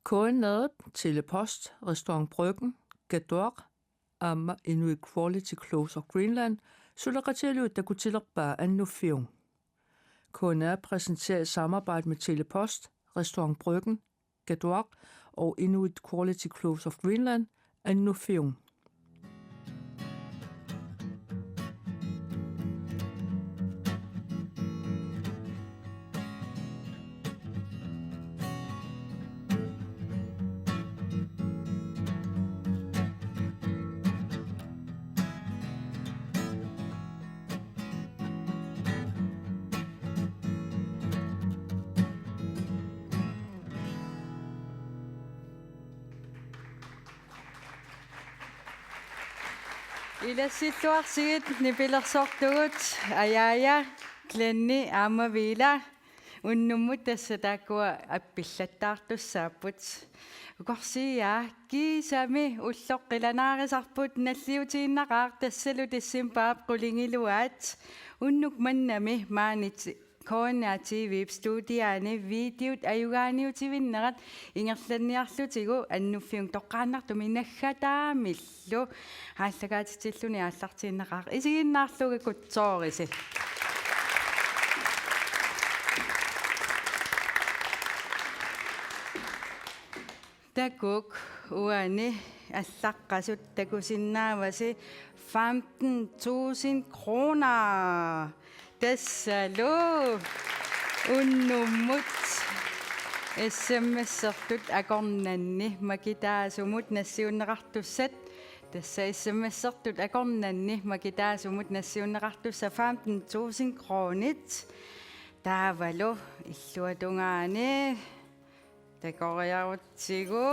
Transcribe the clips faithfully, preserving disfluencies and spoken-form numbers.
K N R-ip, Telepost, Restaurant Bryggen, Katuaq aamma Inuit Quality Clothes of Greenland suleqatigalugit takutilerpaa Annuffiup. K N R præsenterer i samarbejde med Telepost, Restaurant Bryggen, Katuaq og Inuit Quality Clothes of Greenland Annuffiup. Ilassilluarsigit nipilersortugut Ajaja, Glenni aamma Vila. Unnummut tassa taakkua appillattaartussaapput. Ukorsiiaa kiisami ulloq qilanaarisarput nalliutiinnaqaaq tassalu decembarip qulingiluaat. Unnuk mannami maani K N R T V-p studiaani videot ajugaaniutivinnerat ingerlanniarlutigu Annuffiup toqqaannartumik naggataamillu aallakaatitsilluni aallartiinnaqaaq. Isiginnaarlugu kutsoorisi. Takuuk, uani allaqqasut takusinnaavasi femten tusind kroner. Tassalu unnummut S M S-ertut akornanni makitaasumut nassiunneqartussat. Tassa S M S-ertut akornanni makitaasumut nassiunneqartussat femten tusind kronit. Taavalu illuatungaani takoriarutsigu.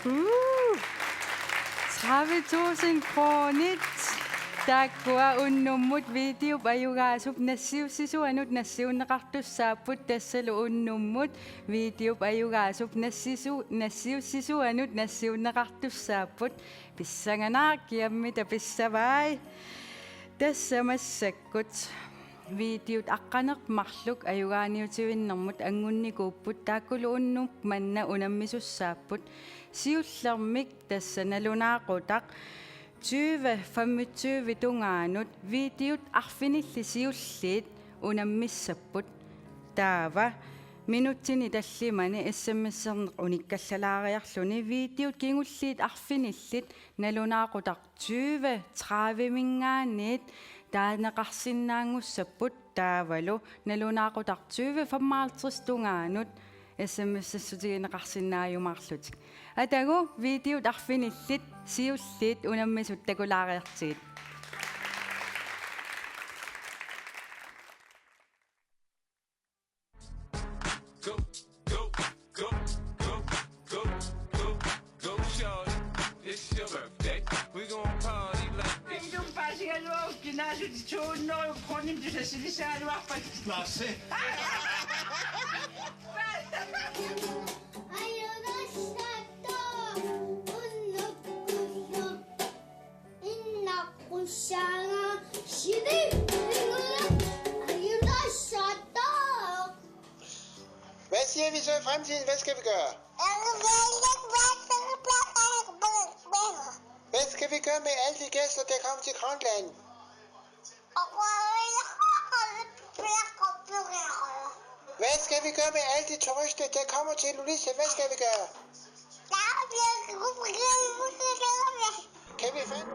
Uh. Tredive tusind kronit. Taakkua unnummut videop ajugaasup nassiussisuanut nassiunneqartussaapput, tassalu unnummut videop ajugaasup nassisu-, nassiussisuanut nassiunneqartussaapput. Pissanganaq, kiammita pissavai. Tassa massakkut videot aqqaneq-marluk ajugaaniutivinnermut angunnikuupput, taakkulu unnuk manna unammisussaapput. Siullermik tassa nalunaaqutaq tyve femogtyve tungaanut videot arfinillit siulliit unammissapput. Taava minutsini tallimani S M S-erneq unikkallalaariarluni videot kingulliit arfinillit nalunaaqutaq tyve tredive-minngaanniit taaneqarsinnaanngussapput, taavalu nalunaaqutaq tyve femoghalvtreds tungaanut S M S-assutigineqarsinnaajumaarlutik. Atagu videot arfinillit siulliit unammisut takulaariartigit. Go, go, go, go, go, go, go, shorty. It's your birthday. We gon' party like it's Ilum paasigaluaruk kinaasut two hundred kroner tusasilisaagaluarpat. Lasse. Ajunassatto unnukkullu. Innaqqusaanga sili. Ajunassatto. Hvad siger vi så i fremtiden? Hvad skal vi gøre? Hvad skal vi gøre med alle de gæster, der kommer til Grønland? Hvad skal vi gøre med alle de turister, der kommer til Ilulissat? Hvad skal vi gøre? Kan vi finde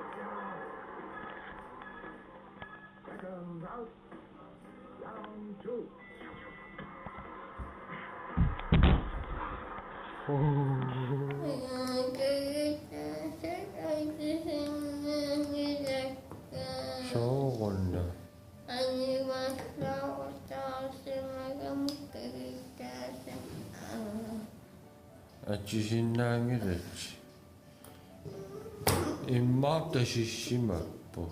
Sooruna. Atisinnaanngilatsi. Immaqa tasissimappoq.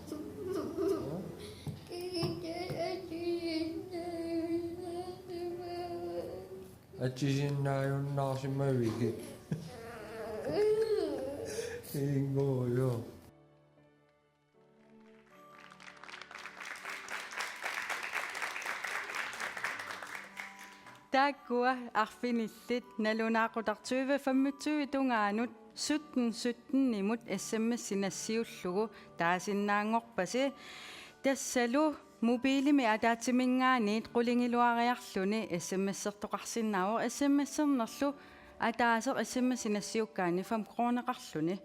Atisinnaajunnaarsimavigit. Ingojo. Taakkua arfinillit nalunaaqutaq tyve femogtyve tungaanut sytten sytten-imut S M S-i nassiullugu taasinnaanngorpasi. Tassalu mobilimik ataatsiminngaanniit qulingiluariarluni S M S-ertoqarsinnaavoq, S M S-ernerlu ataaseq S M S-i nassiukkaanni fem kroneqarluni.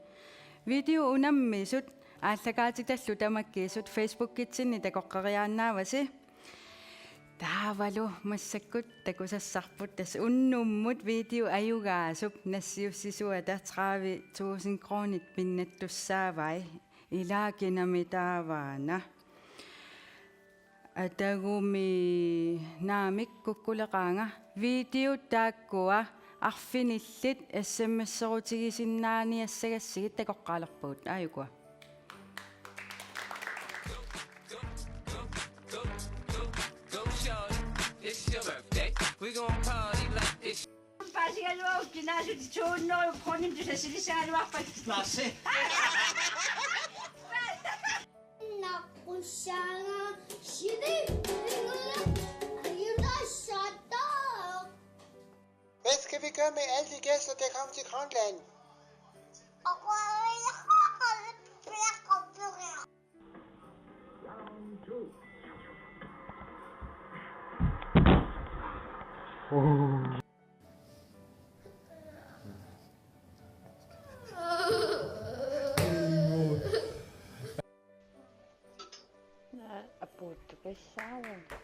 Video unammisut aallakaatitallu tamakkiisut Facebookitsinni takoqqeriaannaavasi. Taavalu massakkut takusassarput, tassa unnummut video ajugaasup nassiussisuata tredive tusind kronit pinnattussaavai. Ilaa kinami taavaana? Atagumi naamik kukkuleqaanga. Videot taakkua arfinillit S M S-erutigisinnaaniassagassigit takoqqaalerpagut. Aajukua. Paasigaluaruk kinaasut to hundrede kronit tusassilissagaluarpat. Nasse. Naqqussaaga sili pingula ajunassaattoq. Hvad skal vi gøre med alle de gæster, der kom til Grønland? Apuuttupissaavunga.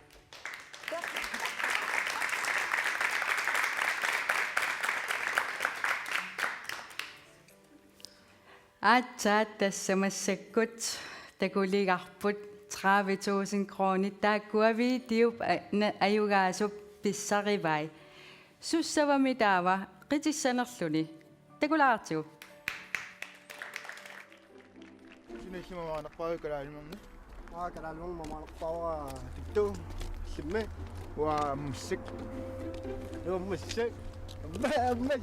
Aatsaat tassa massakkut takuligarput tredive tusind kronit taakkua videop a-, na-, ajugaasup pissarivai. Sussavami taava qitissanerluni. Takulaartigu. Sumilluunniit maaniippa kalaallit? Aa, kalaallit maaniippa tuttu. Simme. Uanga Musik. Uanga Musik. Amma, amma.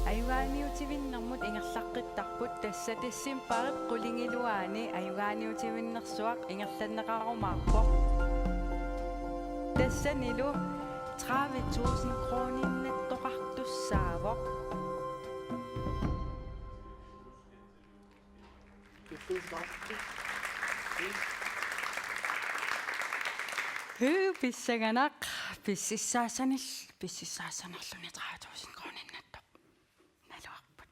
Ajugaaniutivinnermut ingerlaqqittarput, tassa decembarip qulingiluaani ajugaaniutivinnersuaq ingerlanneqarumaarpoq. Tassanilu tredive tusind kroninnattoqartussaavoq. Huu, pissanganaq, pississaassanil-, pississaassanerluni tredive tusind kroninnattoq. Naluarput.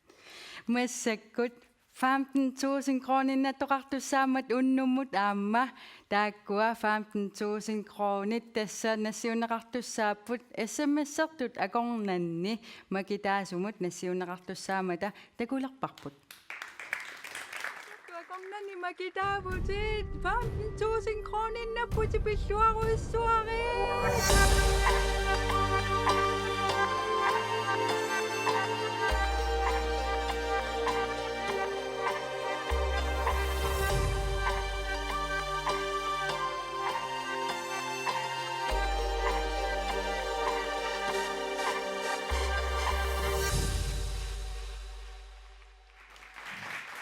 Massakkut femten tusind kroninnattoqartussaammat unnummut aamma taakkua femten tusind kronit tassa nassiunneqartussaapput, S M S-ertut akornanni makitaasumut nassiunneqartussaammata takulerparput. Akornanni makitaavutit femten tusind kroninnapput, pilluarujussuarit.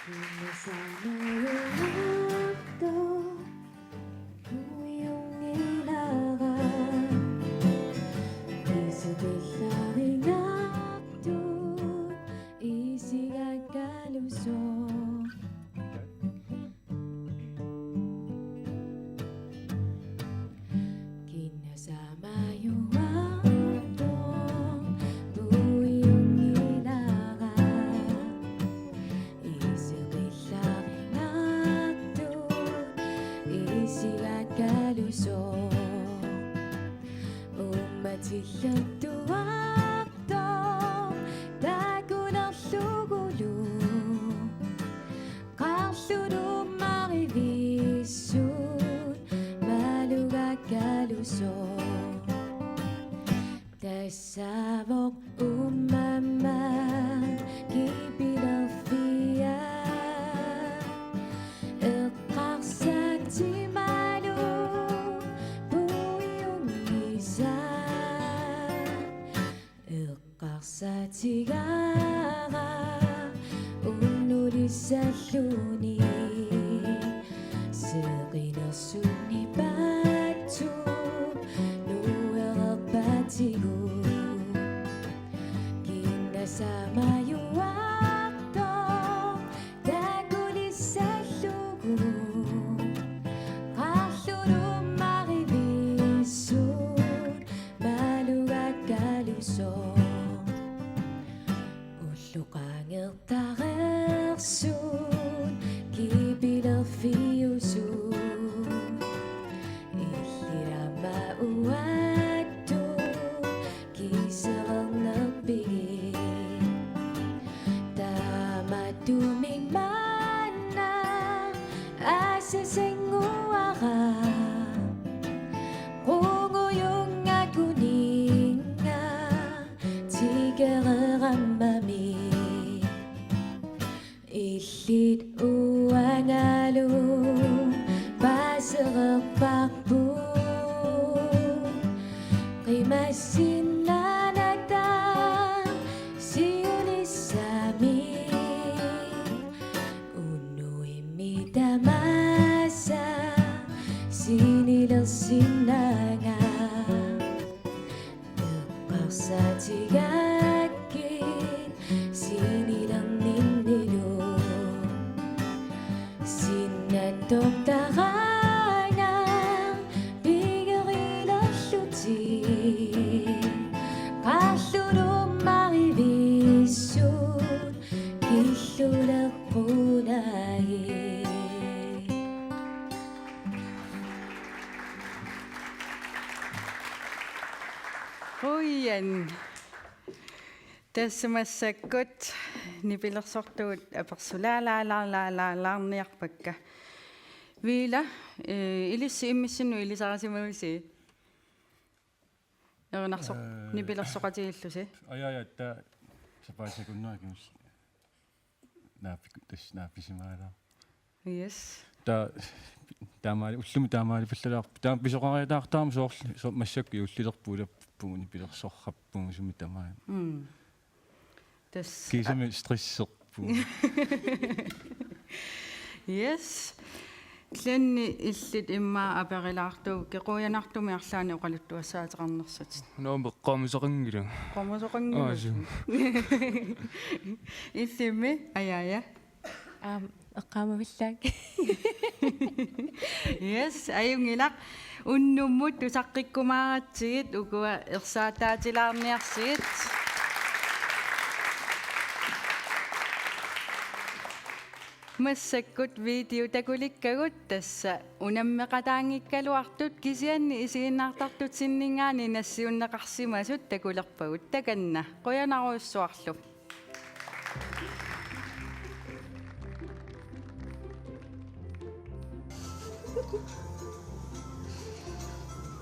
Kinasamajuartoq puiunngilanga, iseqillarinartoq isigakkalusoq, ummatillattuartoq takunerlugulu. Qarlunut marivissut malugakkalusoq. Tassaavoq uummammap kipilerfia. Eqqarsaatit maluk puiunngisaq. Eqqarsaatigaara unnulissalluni, seqinersunni Uattut kiisereernerpigit. Tamatumik maanna aasasannguara. Qungujunnga kuninnga tikereerammami. Illit uangalu paasereerparput. Qimassinnaanata siunissami. Unnuimmi tamaasa sinilersinnaanga. Eqqarsaatigakkit sinilerninnilu. Sinnattortaraanga pigerilerlutik. Qarlulummarivissut killuleqqunagit. Qujan. Tassa massakkut nipilersortugut apersulaalaalaalaalaalaalniarpakka. Viila, eh, ilissi immissinnut ilisarisimavisi? Erinarsoq, eh, nipilersoqatigiillusi? Aja, aja, ta-, sapaatip akunneranut. Naapik-, tassa naapisimaalaaq. Yes. Ta-, taamaali-, ullumi taamaalipallalaarpoq. Taama pisoqariataartarami soorlu, so-, massakkut juullilerput ulapput nipilersorrappugut sumi tamaani. Mm. Tassa. Kiisami stresserpugut. Yes. Glenni illit immaqa aperilaartuukkit, qujanartumik arlaannik oqaluttuassaateqarnersutit. Naamik, eqqaamasaqanngilanga. Eqqaamasaqanngilanga. Aa, suu. Illimmi, Ajaja? Aam, eqqaamavillaaq. Yes, ajunngilaq. Unnummut tusaqqikkumaaratsigit ukua ersaataatilaarniarsigit. Massakkut video takulikkagut tassa unammeqataanngikkaluartut kisianni isiginnaartartutsinninngaanniit nassiunneqarsimasut takulerpagut, takanna. Qujanarujussuarlu.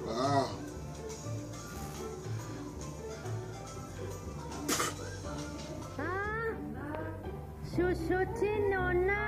Wow. Susutinuna.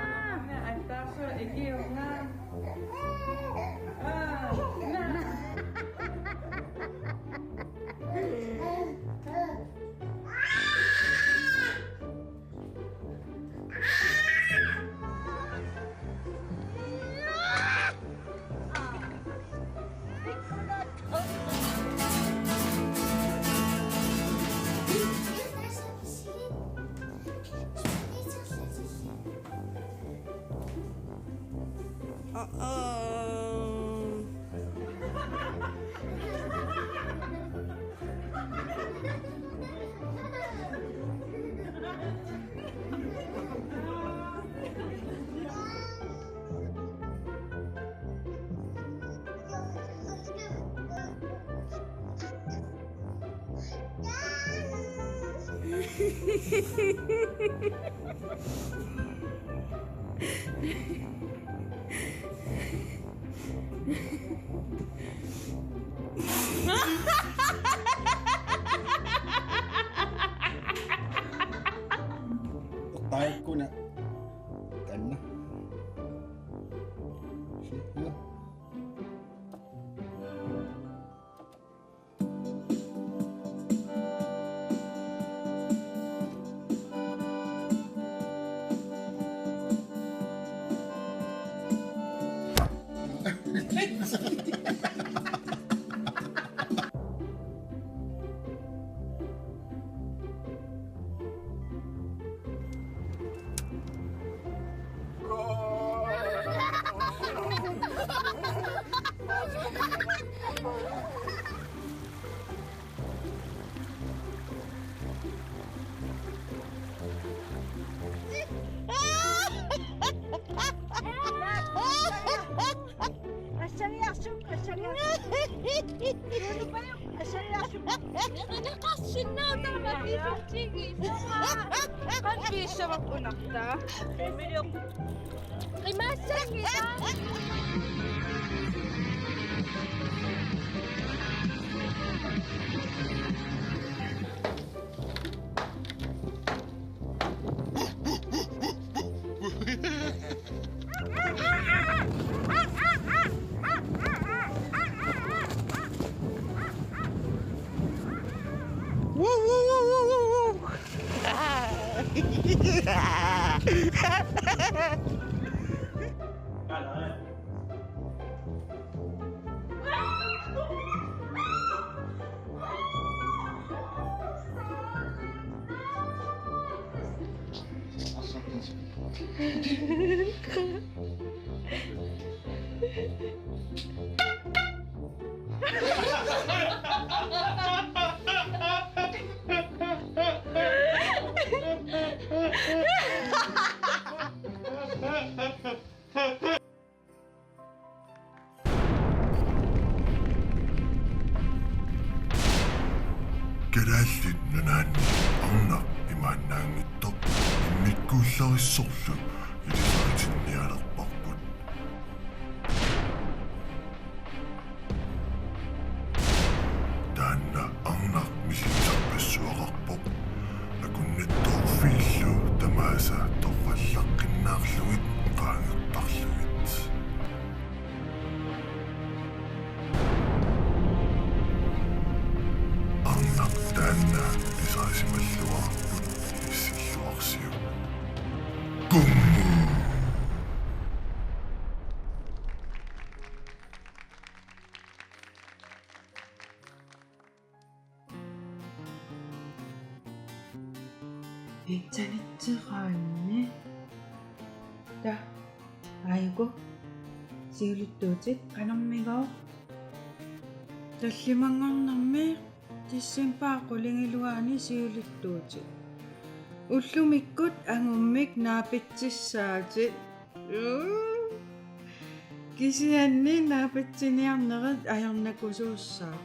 Taakkuna tanna. Kalaallit Nunaanni arnaq imaannaanngitsoq immikkuullarissorlu ilisaritinnialerparput. Taanna arnaq milligisarpassuaqarpoq. Akunnattoorfiillu tamaasa torrallaqqinnaarlugit qaangertarlugit. Arnaq taanna pisarisimallugit inissilluarsiuk. Kummu! Internetteqaanni. Ta, aajuku. Siulittuutit qanormigooq? Tallimanngornermi decembarip qulingiluaani siulittuutit. Ullumikkut angummik naapitsissaatit. Uu. Kisianni naapitsiniarnerit ajornakusuussaaq.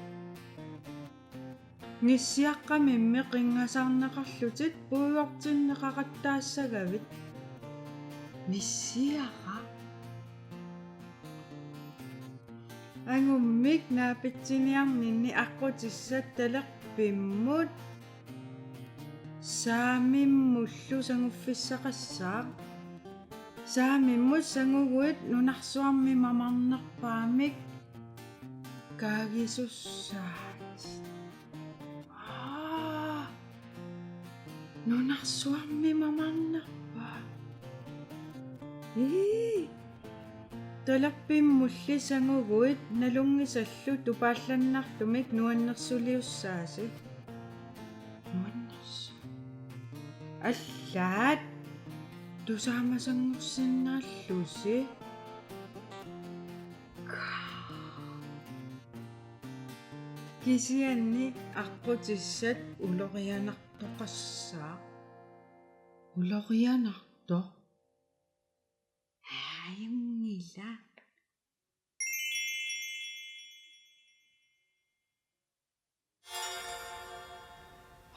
Nissiaqqamimmi qinngasarneqarlutit puigortinneqaqattaassagavit. Nissiaraq. Angummik naapitsiniarninni aqqutissat talerpimmut saamimmullu sanguffissaqassaaq. Saamimmut sanguguit nunarsuarmi mamarnerpaamik kaagisussaat. Aa, nunarsuarmi mamarnerpaaq. Ii. Talerpimmulli sanguguit nalunngisallu tupaallannartumik nuannersuliussaasi. Nuannersu. Allaat tusaamasanngorsinnaallusi. Kisianni aqqutissat ulorianartoqassaaq. Ulorianartoq? Aajunngilaq.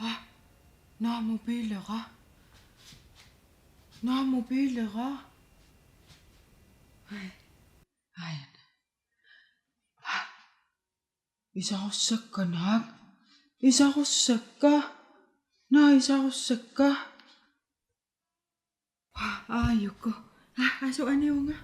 Ah, naa mobiilera. Naa mobiilera. Ai. Ai. Isarussakka naak. Isarussakka. Naa isarussakka. Aajuku. Aa, asu aniunga.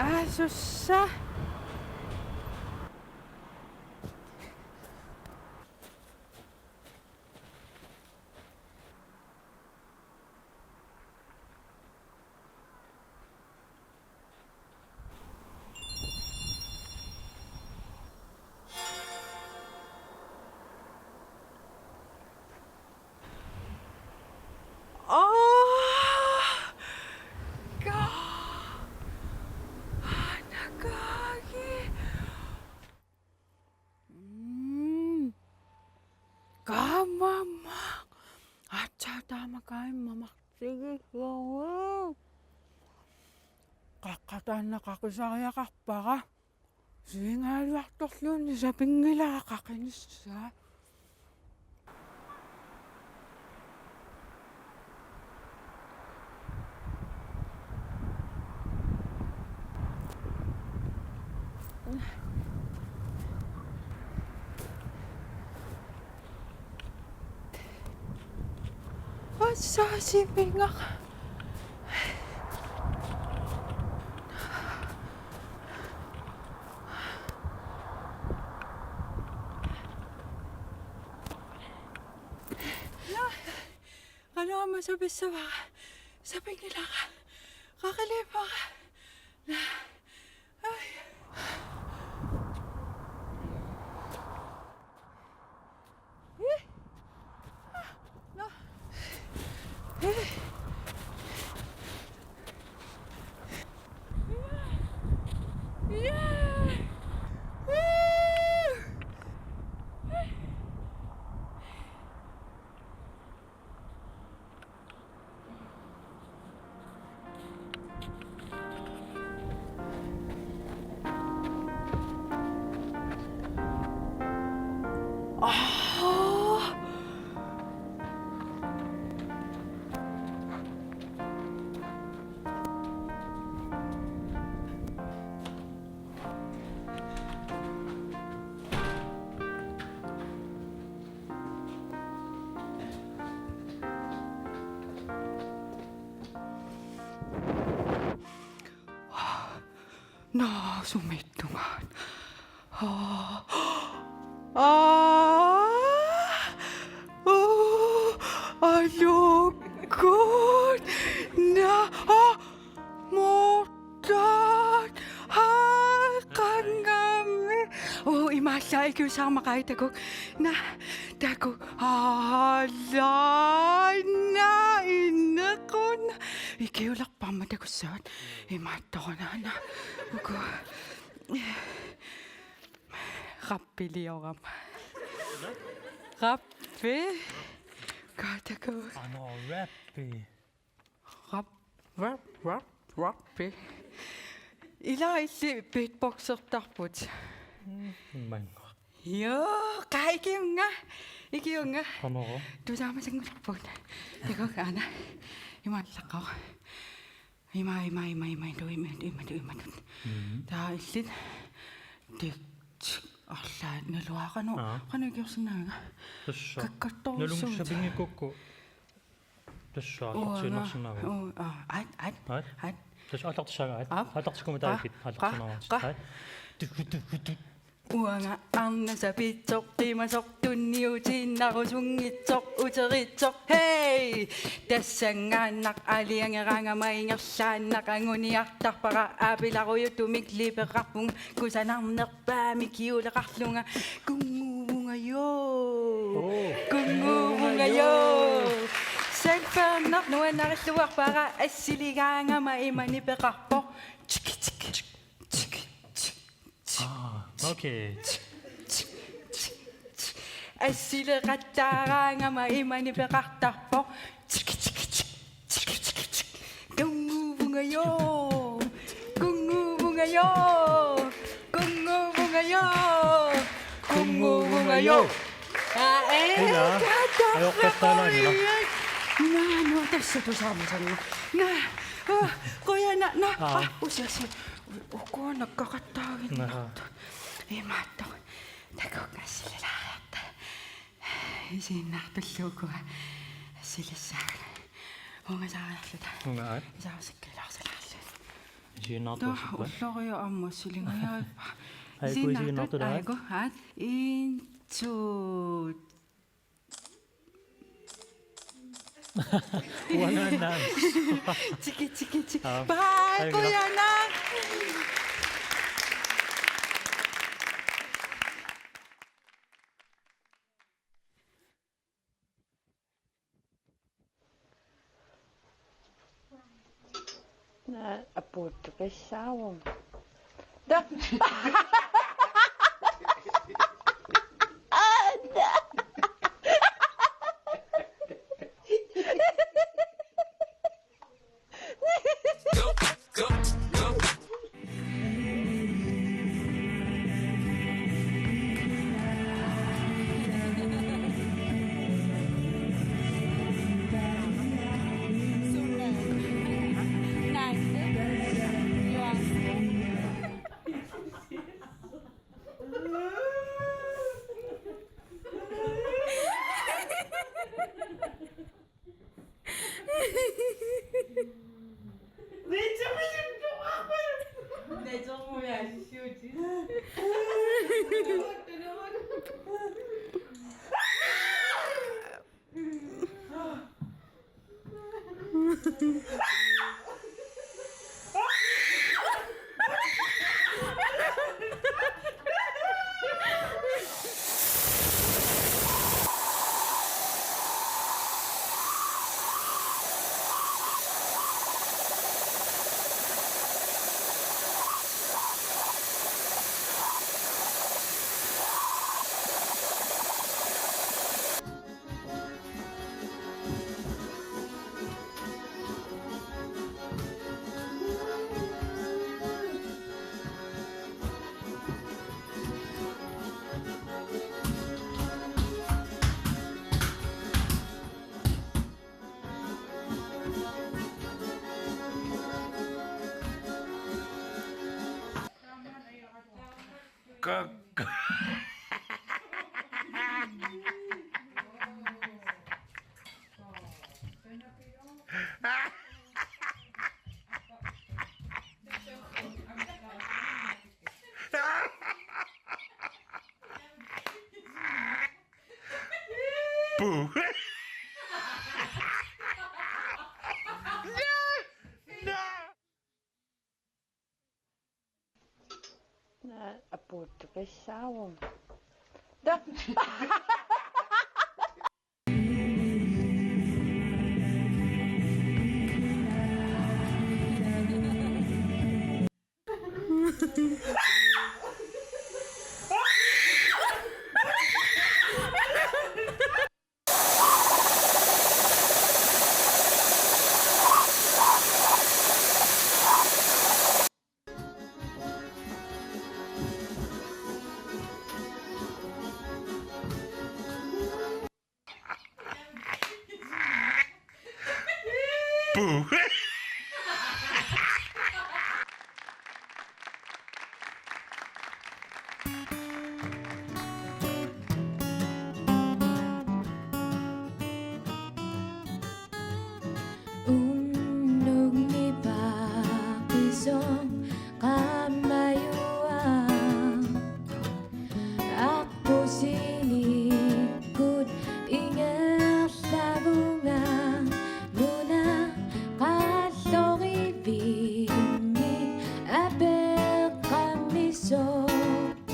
Aa, sussa. Aa! Ka-, anakaagi. Mm. Kaammaammat. Aatsaat taama kaammammaqatigiillugu. Qaqqat taanna qaqisariaqarpara. Suingaaliartorluunniit sapinngilara qaqinissaa. Assaasivinga. Qanoq aamma sapissavara? Sapinngilara. Qaqiliippara. Ai. Naa, sumiittunga. Aa. Aa. Uu, aluukkut. Naa, aa. Mortaat. Aa, qangammi. Uu, imaallaat ikiusaarmaqaat takuuk. Naa, takuuk. Aa, laana, inequnaq. Ikiulerparma takussavat. Imaattoruna aana. Uku. Rappiliorama. Rappi. Kaataku. Ano rappi. Rap, rap, rap, rappi. Ila illit beatboxertarput. Mm, mango. Joo, qaa ikiunnga. Ikiunnga. Qamaro. Tusaamasanngulerpugut. Takuuk aana. Imaallaqqavoq. Ima, ima, ima, ima, tu, ima, tu, ima, tu, ima, tu. Mhm. Taava illit. Tik, tik, arlaat, naluara qanoq. Aa. Qanoq ikiorsinnaaviga? Tassa. Kakkattorujussuuvoq. Nalunngilaq sapinngikkukku. Tassa aallartiinnarsinnaaviuk? Uu, aa, aat, aat, aat. Aat? Aat. Tassa aallartissaanga aat? Aap. Aallartikkumaarpit, qa-, aallartiinnarpit. Qa-, qa-. Aat. Tut, tut, tut, tut. Uanga arnasapitsoq, qimasoq, tunniutiinnarusunngitsoq, uteritsoq, hej! Tassanngaannaq aliangeraangama ingerlaannaq anguniartarpara, aapilarujutumik lipeqarpunga, kusanarnerpaamik kiuleqarlunga, kunnguuvunga joo! Oo. Kunnguuvunga joo! Sanfarnaq nuannarilluarpara, assiligaangama ima nipeqarpoq, tiki, tiki, tiki, tiki. Aa, okay. Assileqattaaraangama ima nipeqartarpoq. Tiki, tiki, tiki, tiki, tiki, tiki. Kunnguuvunga joo. Kunnguuvunga joo. Kunnguuvunga joo. Kunnguuvunga joo. Aa, ee, ila. Kaataq. Ajoqertaalaanngilaq. Naa, nuannersuusaarmasanna. Naa, uu, qujanaq, naa, aa. Aa, usi, usi. Uku nakkaqattaaginnartut. Naa. Imaattoq. Takuuk assililaariarta. Isiinnartullu ukua. Assilissaanga. Ungasaariarluta. Ungaat. Isaasikkilaarsilaarluta. Siunnartuussippa. Tassa ulloriaq aamma silingajarippa. Ai, isiinnartut, kuisiinnartut, aa. Aiku, aat. En, to. Uanga naamik. Tiki, tiki, tiki. Aa. Bye, ai, qujanaq. Naa, apuuttoqassaavoq. Da. Kakka. Puu. Naa, apuuttoqassaavoq. Da. Puu. Unnuk nipaaqisoq qaamajuaq, aqqusinikkut ingerlavunga, nuna qallorivimmi apeqqammisoq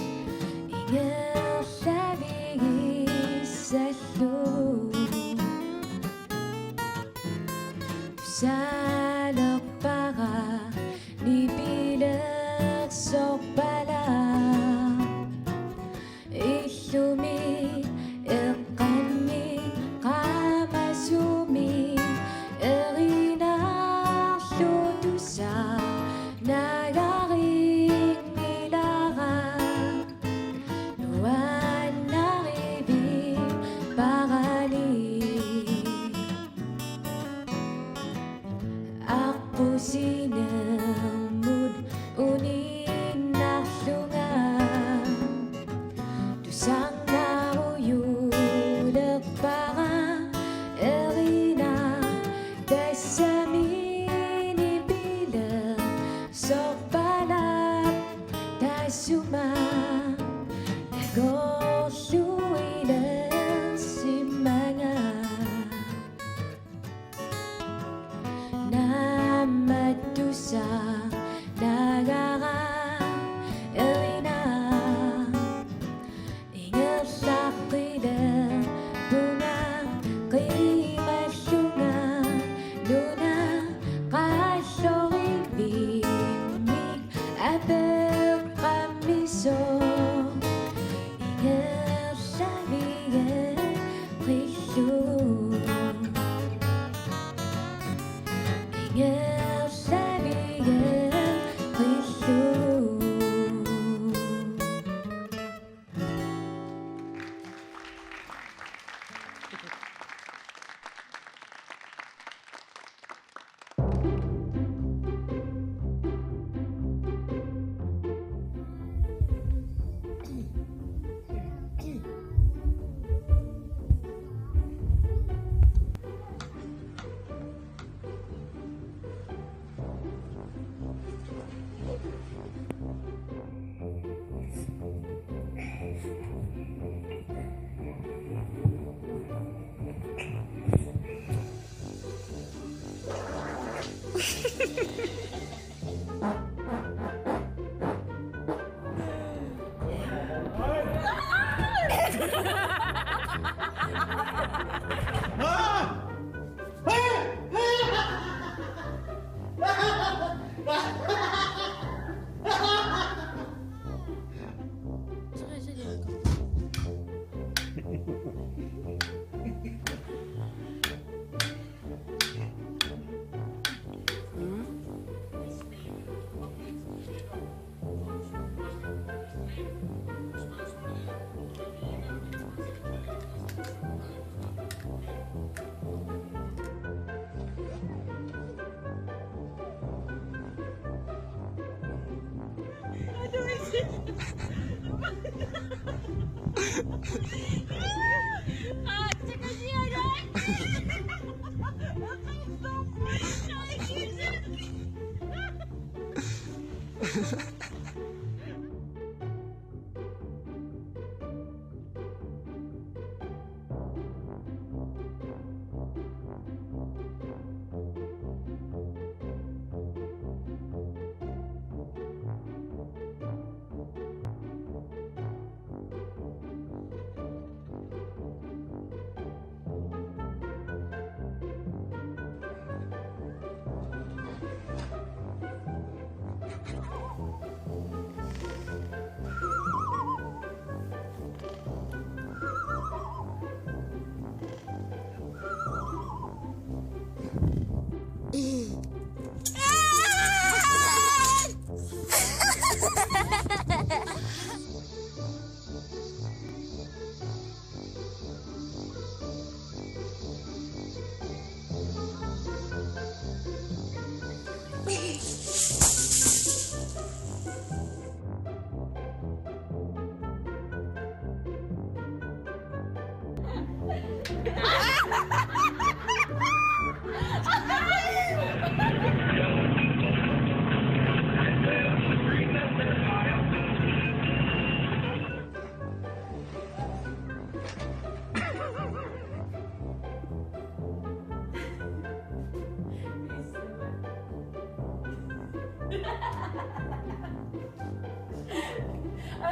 ingerlavigissallugu. Tusaalerpara nipilersorpalaaq, illumi eqqanni qaamasumi erinarlutusa nagaringilara nuannarivimparali. Aqqusinermut uninnarlunga tusarnarujulerpara erinaq tassami nipilersoq Tuma takorluuilersimanga. Naammattussaq nagara erina. Ingerlaqqilerpunga qiimallunga nuna qallorivimmik apeqqammisoq. Ingerlavigeqqillugu. Ingerlavigeqqillugu.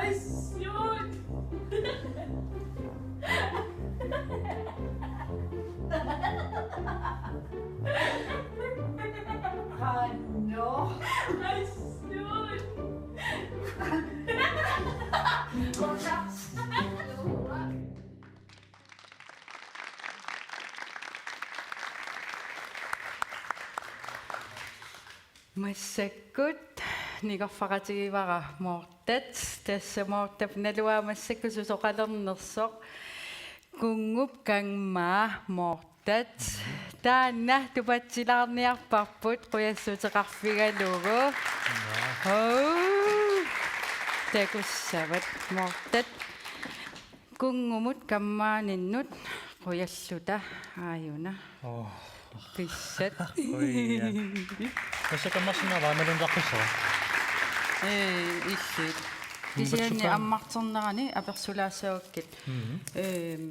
Asjut! Qanoq? Asjut! Massakkut nikorfaqatigivara Mortat. Tassa Mortap naluara massakkut susoqalernersoq. Kunngup kangmaa Mortat. Taanna tupatsilaarniarparput qujalluteqarfigalugu. Hou. Takussavat Mortat. Kunngumut kammaaninnut qujalluta aajuna. Oh. Pissat. Ui, ja. Tassa kammarsinnaavaa imaluunniit aqqussava? Ee, illit. Kisianni ammarternerani apersulaassavakkit. Mhm. Ehm,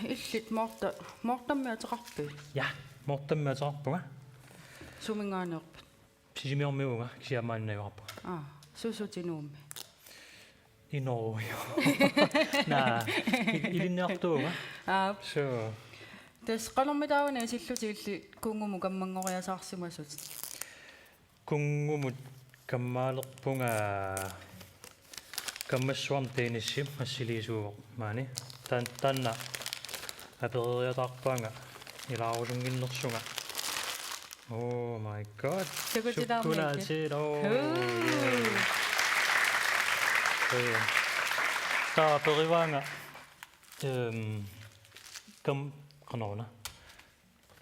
illit Morta, Mortammi ateqarpit? Ja, Mortammi ateqarpunga. Suminngaanneerpit? Sisimiormiuuvunga, kisianni maani najugaqarpunga. Aa, suusutit Nuummi? Inorujo. Naa, i-, ilinniartuuvunga. Aa. So. Tassa qanormitaava isillutit illit Kungumut kammanngoriasaarsimasutit? Kungumut kammaalerpunga kammassuarnik Dennis assiliisuuvoq maani. Taan-, taanna apereriataarpaanga ilaarusunnginnersunga. Oh my God. Chokolatit. Chokolatit, oh, huu, yeah. Yeah. Taava aperivaanga, ehm, kam-, qanoruna.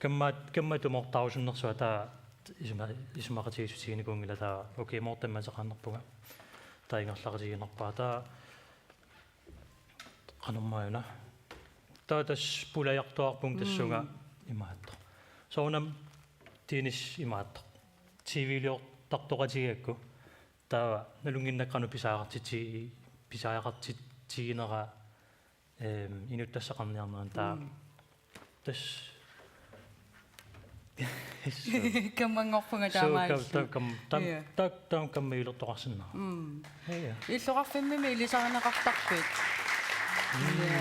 Kamma-, kammatut Mortaarusunnersunga taava isuma-, isumaqatigiissutiginikuunngilaq taava, okay, Mortammi ateqarnerpunga. Taava ingerlaqatigiinnarpara. Taava qanormaanna. Taava tassa pulajartuarpunga tassunga. Mm. Imaattoq. Soorunami Dennis imaattoq. T V-liortartoqatigiigakku. Taava nalunnginnakku qanoq pisariaqartitsi-, pisariaqartitsiginera, ehm, inuttassaqarniarnerani taava. Mm. Tassa. Kammanngorpunga. Suu, taamaalilluni. Kam-, tam-, tam-, ja, tam-, tam-, kammajulertoqarsinnaavoq. Mm. Ja, ja. Illoqarfimmi ilisarineqartarpit? Mm. Ja.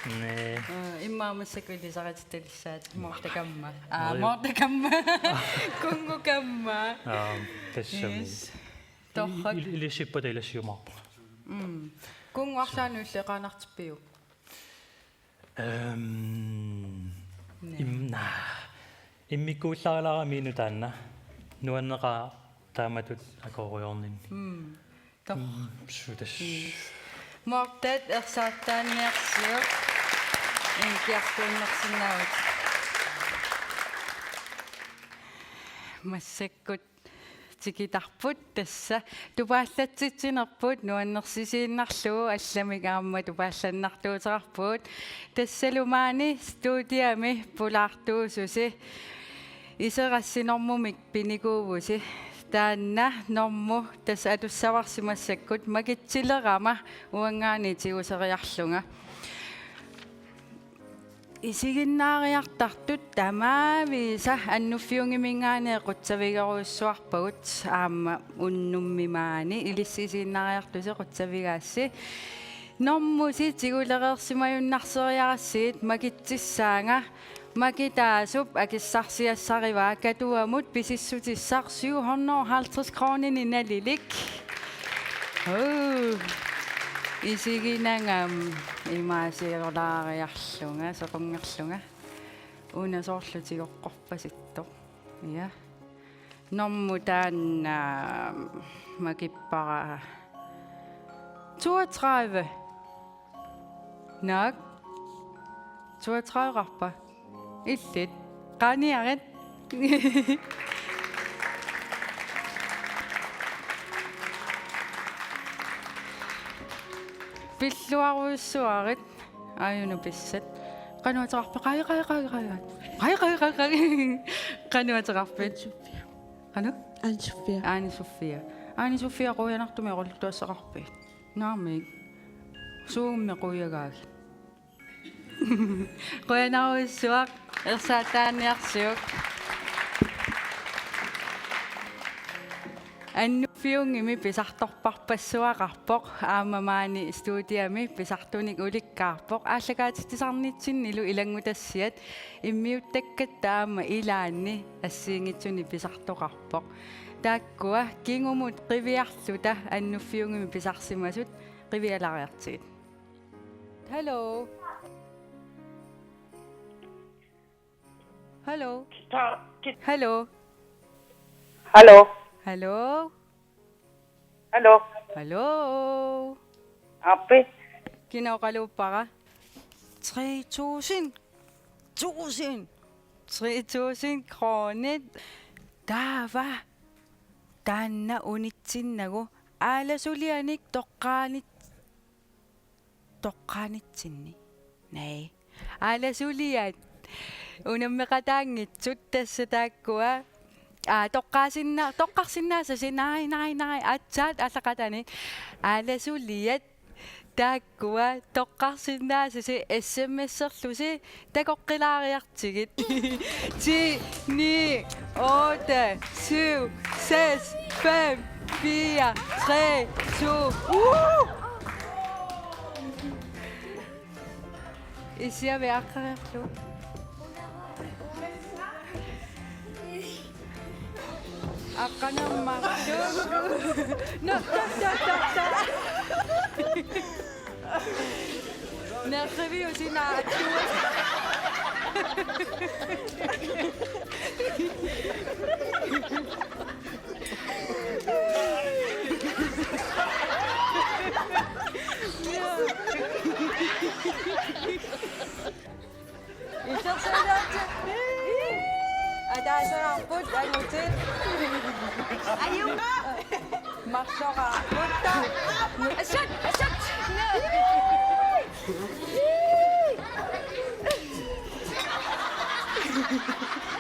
Nee. Aa, immaqa massakkut ilisaritittalissaat. Morta kamma. Aa, Morta kamma. Kungu kamma. Aa, tassami. Yes. Torrak. Il-, il-, ilissippata ilassiumaarpunga. Mm. Kungu arlaannik illit eqaanartippiuk? Ehm, nee. Im-, naa. Immikkuullarilaaramik inuk taanna. Nuanneqaaq taamatut akooriarninni. Mm. Torrak. Mm, suu tassa. Yes. Mortat ersaartaanniarsiuk. Inkiartuunnersinnaavat. Massakkut tikitarput tassa tupaallatsitsinerput nuannersisiinnarlugu allamik aamma tupaallannartuuteqarpugut. Tassalu maani studiami pulaartuususi iserassi normumik pinikuuvusi. Taanna normu tassa atussavarsi massakkut makitsilerama uanngaanniit tiguseriarlunga. Isiginnaariartartut tamaavisa Annuffiunngimingaanniit qutsavigerujussuarpagut aamma unnummi maani ilissi isiginnaariartusi qutsavigaassi. Normusi tigulereersimajunnarsereerassigit makitsissaanga Maki Taasup akissarsiassarivaa Katuamut pisissutissaq syv hundrede og halvtreds kroninik nalilik. Huu. Isiginagami imaasiorlaariarlunga, sequngerlunga. Una soorlu tigoqqorpasittoq. Ja. Normu taanna makippara toogtredive. Naak. Toogtrediveqarpa? Illit. Qaaniarit. Pilluarujussuarit. Aajuna pissat. Qanoq ateqarpit? Qai, qai, qai, qai, qai. Qai, qai, qai, qai. Qanoq ateqarpit? Anne-Sofia. Qanoq? Anne-Sofia. Anne-Sofia. Anne-Sofia, qujanartumik oqaluttuassaqarpit? Naamik. Suummi qujagaagit. Qujanarujussuaq, ersaataanniarsiuk. Annuffiunngimi pisartorparpassuaqarpoq, aamma maani studiami pisartunik ulikkaarpoq, aallakaatitsisarnitsinnilu ilanngutassiat immiuttakkatta aamma ilaanni assigiinngitsunik pisartoqarpoq. Taakkua kingumut qiviarluta Annuffiunngimi pisarsimasut qivialaariartigit. Hello. Hello. Hello. Hello. Hello. Hello. Aappi. Kina oqaluuppara? Tre tusind. Tusind. Tre tusind kronit. Taava. Taanna unitsinnagu. Aalasulianik toqqaanit-, toqqaanitsinni. Nej. Aalasuliat. Unammeqataanngitsut tassa taakkua. Aa, toqqaasinna-, toqqarsinnaasasi, naai, naai, naai, aatsaat aallaqataani. Aalasuliat taakkua toqqarsinnaasasi S M S-erlusi takoqqilaariartigit. Ti, ni, otte, syv, seks, fem, fire, tre, to. Uh! Isiavi aqqareerlu. Aqqanermarlu. No, ta, ta, ta, ta. Nerriviusinaat. Isersuisaatsi. Ataaseqarput angutit. Ajunga. Marloqarput. Asat, asat.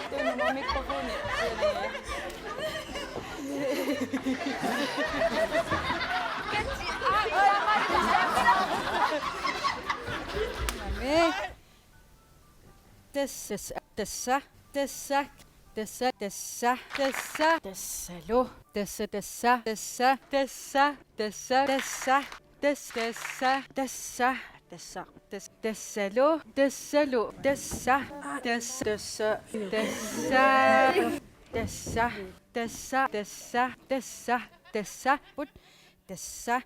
Tunuma mikrofoni. Tassa, tassa, tassa, tassa, tassa, tassa, tassalu, tassa, tassa, tassa, tassa, tassa, tassa, tassa, tassa, tassa, tassa, tassa, tassalu, tassalu, tassa, tassa, tassa, tassa, tassa, tassa, tassa, tassa, tassa, ut, tassa.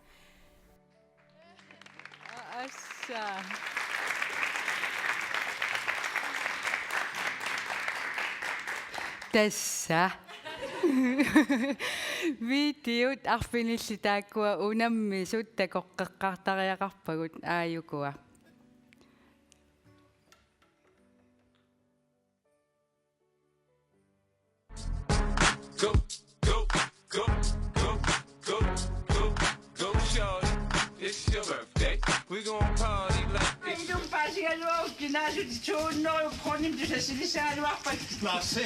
Assa. Tassa. Videot arfinillit taakkua unammisut takoqqeqqaartariaqarpagut, aajukua. Go, go, go, go, go, go, go, shorty. It's your birthday. We gon' party like it's your... Ilumpa sigaluo kinaasut two hundred kroner, du sa silisagaluarpat. Merci.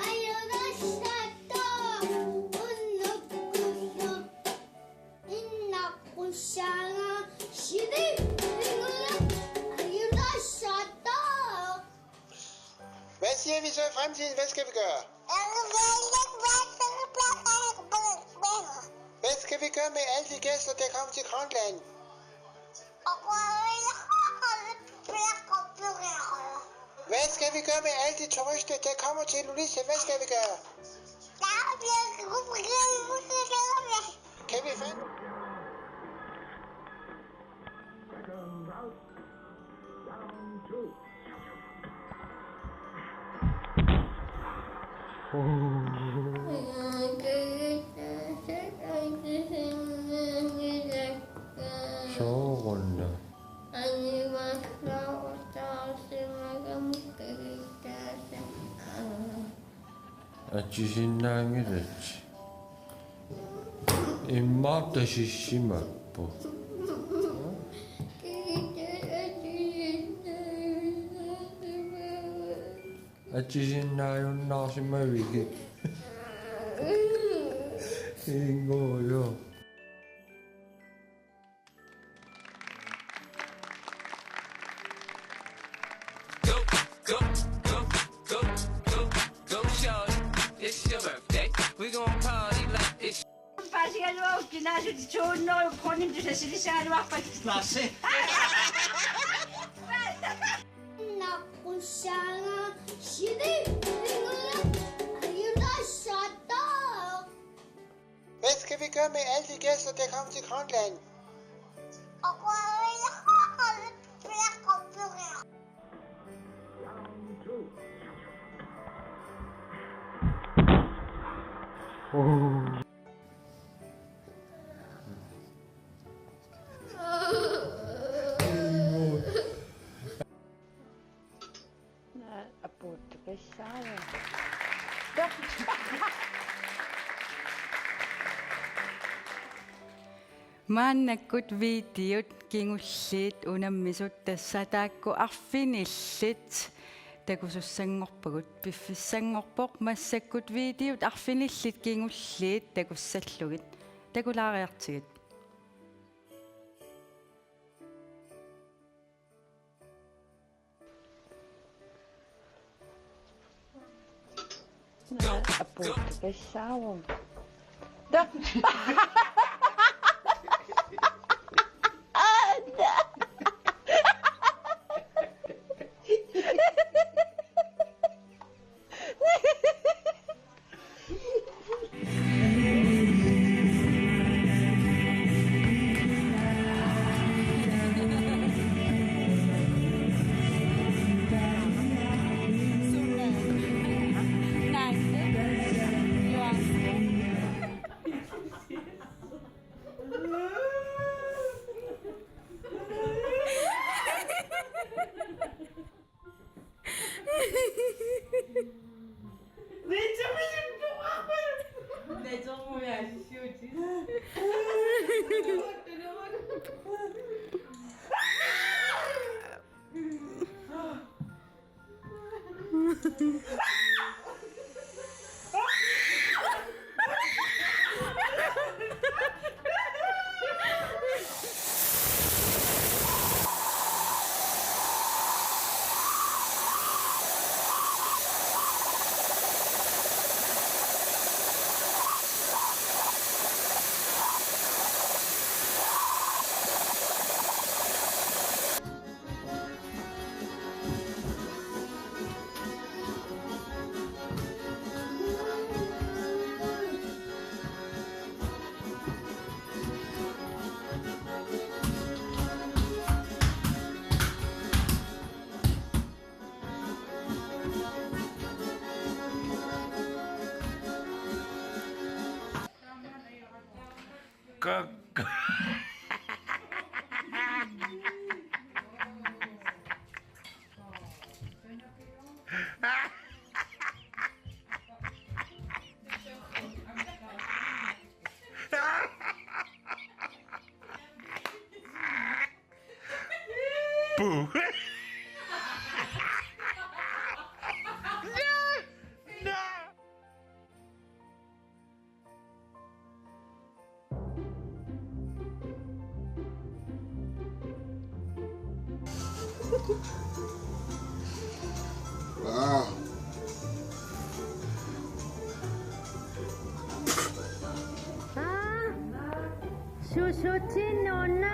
Ajunassattoq, unnukkussuk. Innaqqussanga sivimminnguaq ajunassattoq. Hvad siger vi så i fremtiden? Hvad skal vi gøre? Hvad skal vi gøre med alle de gæster, der kommer til Grønland? Hvad skal vi gøre med alle de turister, der kommer til Ilulissat? Hvad skal vi gøre? Kan vi finde... Sooruna. Atisinnaanngilatsi. Immaqa tasissimappu. Atisinnaajunnaarsimavigit. Ingojo. Go, go, go, go, go, go, shorty. It's your birthday. We gon' party like it's... Paasigaluaruk kinaasut two hundred kroner, du sa silisagaluarpat. Merci. Innaqqussanga sivimminnguaq. Hvad skal vi gøre med alle de gæster, der kommer til Grønland? Naa, apuuttukassaaja. Maannakkut videot kingulliit unammisut tassa taakku arfinillit. Takusussanngorpagut, piffissanngorpoq, massakkut videot arfinillit kingulliit takussallugit. Takulaariartigit. Kakka. Boo. No! No! Wow. Ah, susutin una.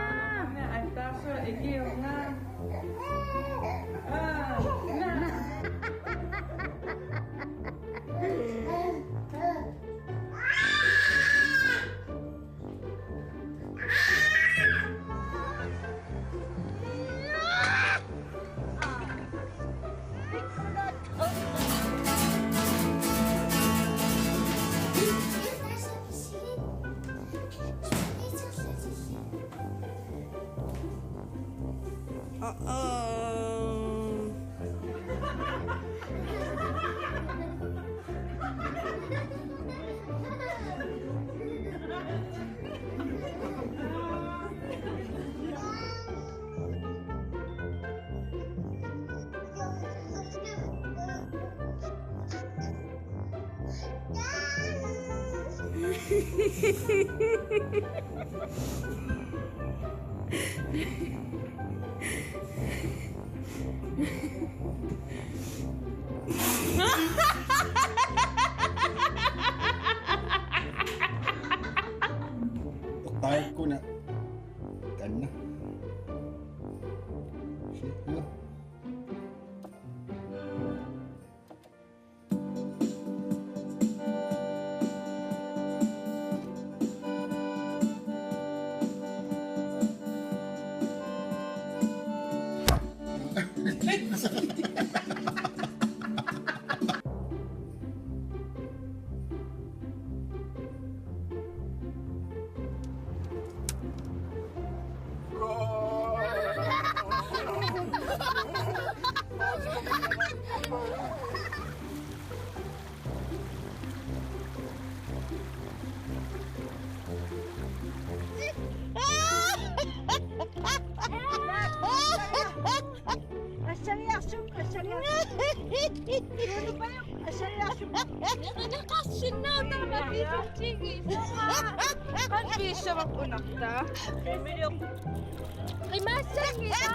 Uh-oh. Taakkuna tanna. Sippu. Qanpiissavarput unartaa. Qimaassanngilaq.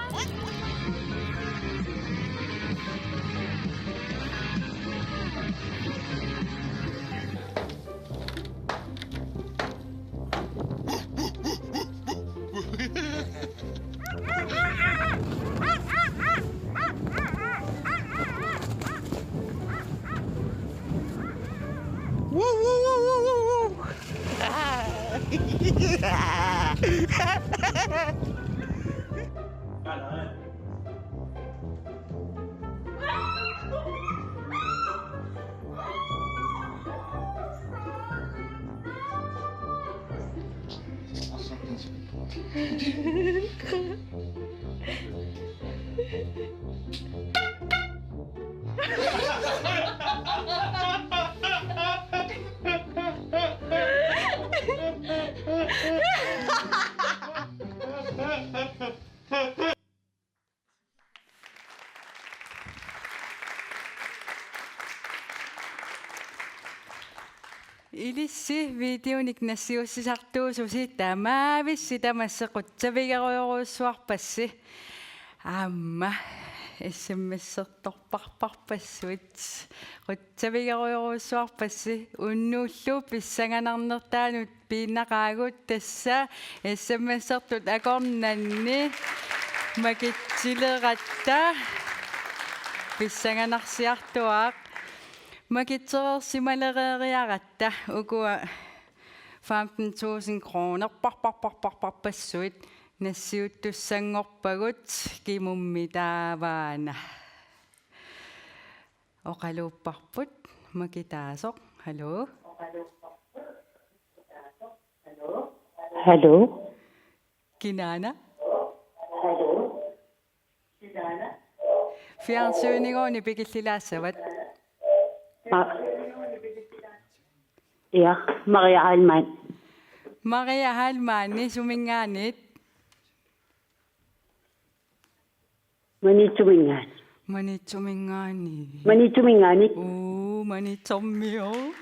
Ilissi videonik nassiussisartuususi tamaavissi tamassi qutsavigerujorujussuarpassi. Aamma S M S-ertorparparpassuit qutsavigerujorujussuarpassi. Unnuullu pissanganarnertaanut piinnaqaagut, tassa S M S-ertut akornanni makitsileratta pissanganarsiartuaaq. Makitsereersimalereeriaratta ukua femten tusind kroner parparparparparpassuit nassiuttussanngorpagut. Kimummi taavaana? Oqaluupparput makitaasoq. Hallo? Hallo? Kinaana? Fjernsyniguuni pikillilaassavat. Ma-, ja, Maria Heilmann. Maria Heilmann, suminngaanniit? Maniitsuminngaanniit. Maniitsuminngaanniit. Maniitsuminngaanniit. Uu, Maniitsormiut.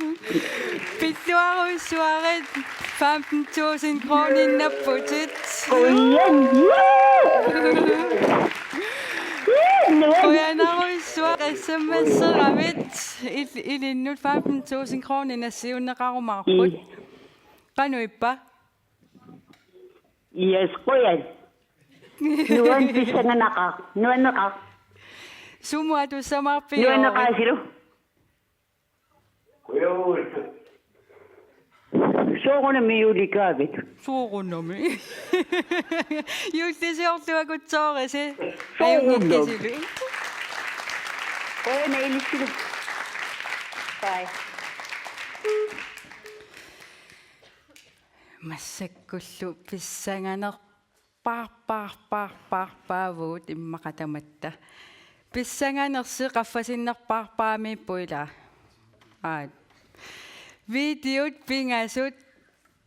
Pilluarujussuarit femten tusind kroninit napputit. Qujan. Qujanarujussuaq S M S-eramit il-, ilinnut femten tusind kroninit nassiunneqarumaarput. Qanoq ippa? Yes, qujan. Nuan pissanganaqaaq, nuanneqaaq. Sumut atussamaarpiuk? Nuanneqaasilu. Soorunami juulikaavit. Soorunami. Juullisiorluakutsoorisi. Soorunami. Ajunngikkilu. Qujan ilissilu. Bye. Massakkullu pissanganerpaarpaarpaarpaarpaavugut immaqa tamatta. Pissanganersi qaffasinnerpaarpaamiippoq ilaa. Aat. Videot pingasut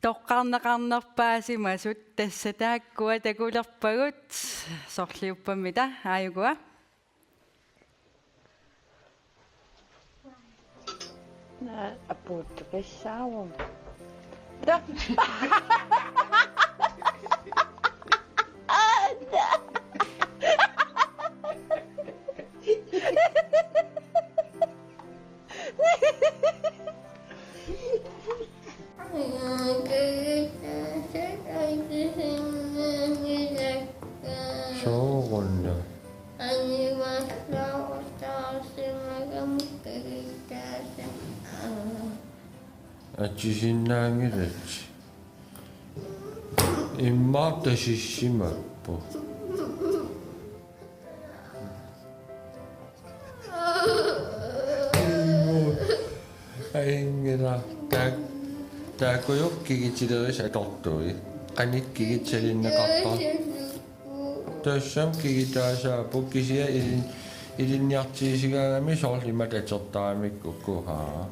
toqqarneqarnerpaasimasut tassa taakkua takulerpagut. Sorliuppammita aajukua? Naa, apuuttuqissaaruma. Ta-, Sooruna. Atisinnaanngilatsi. Immaqa tasissimappoq. Ajunngilaq. Taak-, taakkuupput kigutilerisi atortui. Qanoq kigutsinneqartarpa? Tassami kigutaasaappoq kisianni ilin-, ilinniartigisigaagamik soorlu imatut atortaramikku uku, haa.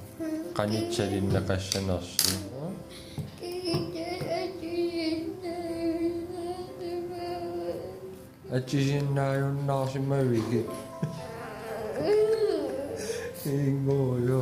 Qanoq kigutsinneqassanersoq. Atisinnaajunnaarsimavigit. Inguujo.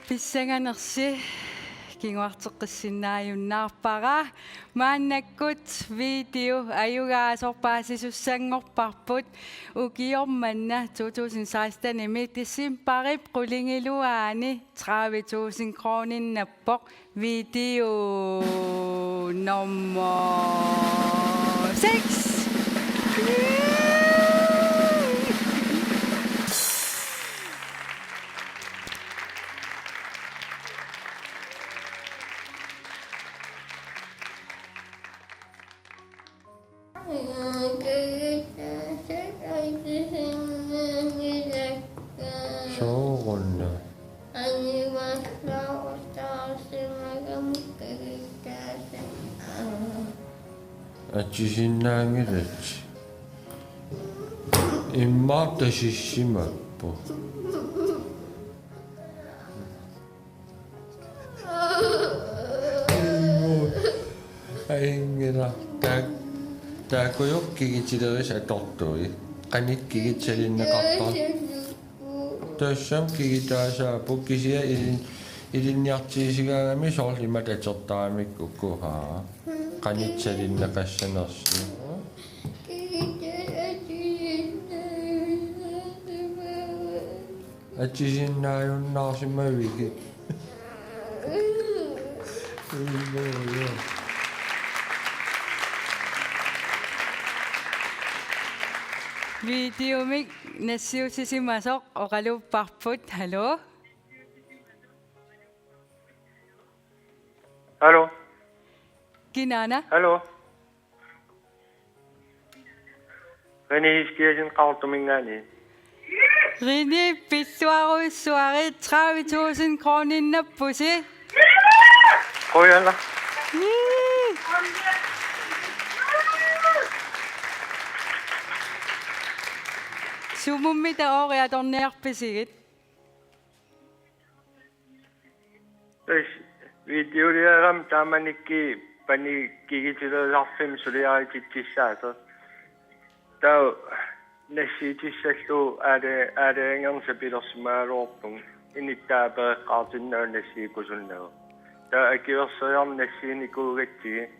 Pissanganersi kinguarteqqissinnaajunnaarpara. Maannakkut video ajugaasoq paasisussanngorparput. Ukioq manna to tusind seksten-imi decembarip qulingiluaani tredive tusind kroninnappoq. Video nummer seks. Sooruna. Atisinnaanngilatsi. Immaqa tasissimappoq. Ajunngilaq. Taak-, taakkuuku kigutilerisi atortui. Qanoq kigutsinneqartarput. Tassami kigutaasaapput kisianni ilin-, ilinniartigisigaagamik soorlu imatut atortaramikku uku, haa. Qanoq kigutsinneqassanersoq. Atisinnaajunnaarsimavigit. Videomik nassiussisimasoq oqalupparput. Hallo? Hallo? Kinaana? Hallo? René Eskiasen Qaqortuminngaanniit. René, pilluarujussuarit, tredive tusind kroninnappusi. Qujanaq. Ii. Sumummi taava ooriatorniarpisigit? Tassa videoliarama taamanikkut paniga kigutilerisarfimmi suliarititsissaasoq. Taava nassiutissallugu aala-, aalajangerneq sapilersimagaluarpunga. Inuttaaq apereqqaartinnagu nassiukkusunnagu. Taava akuerseriarneq nassiunikuugatsigit.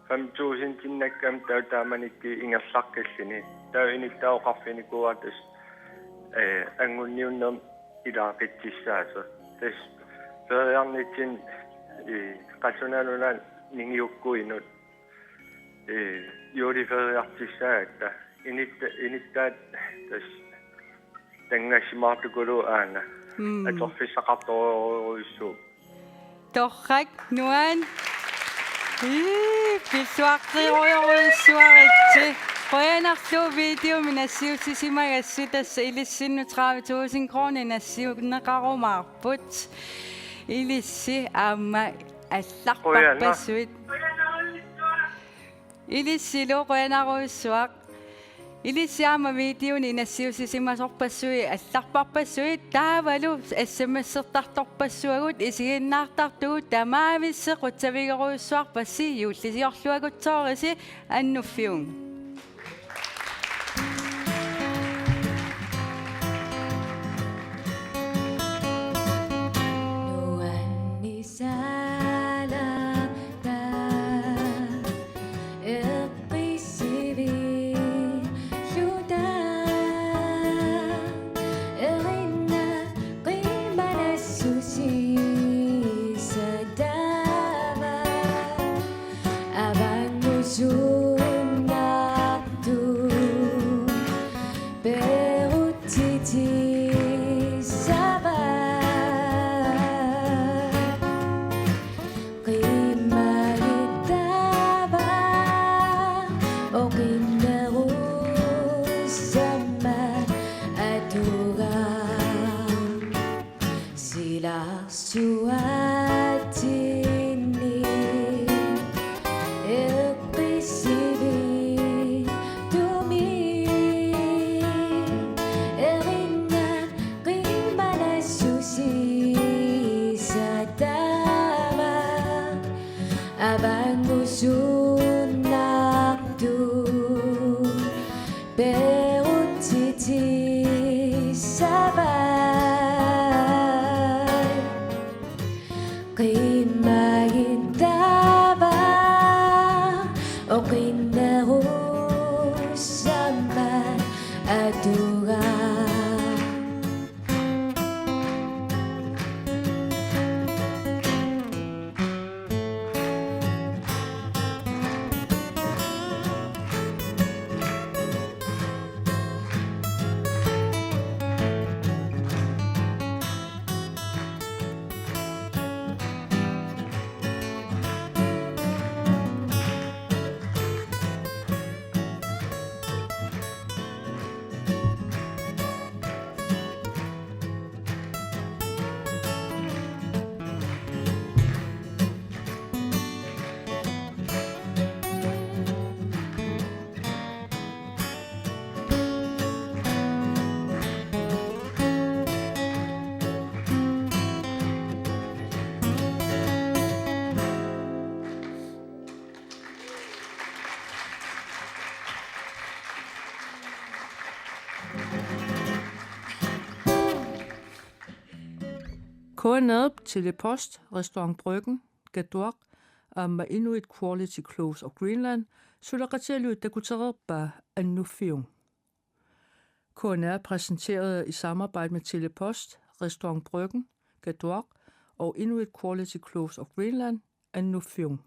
Fem tusindinnakkamik taava taamanikkut ingerlaqqilluni. Taava inuttaaq oqarfinikuuara tassa, eh, angunniunnermi ilaaqitsissaasoq. Tassa feriarnitsinni, eh, Qallunaat Nunaanni ningiukkuinut, eh, juleferiartissaagatta. Inutta-, inuttaat tassa tanngassimaartukuluuvoq aana. Mm. Atorfissaqartorujussuuvoq. Torrak, nuann. Ii, pilluaqqerujorujussuaritsi. Qujanarlu videomik nassiussisimagassi, tassa ilissinnut tredive tusind kroner nassiunneqarumaarput. Ilissi aamma allarpassuit. Ilissilu qujanarujussuaq. Ilissi aamma videonik nassiussisimasorpassuit allarpassuit taavalu S M S-ertartorpassuagut isiginnaartartugut, tamaavissi qutsavigerujussuarpassi, juullisiorluagutsoorisi, annuffiung. Nuannisaalata eqqissivilluta, erinnaq qimanassusissataavat, avangusunnartu perutsitsissavaat. Qimagittava oqinnerussammat atugaaq. Silarsuatsinni eqqissivittumik erinna K N R-p Telepost, Restaurant Bryggen, Katuaq aamma Inuit Quality Clothes of Greenland suleqatigalugit takutereerpaa Annuffiung. K N R præsenteret i samarbejde med Telepost, Restaurant Bryggen, Katuaq og Inuit Quality Clothes of Greenland, Annuffiung.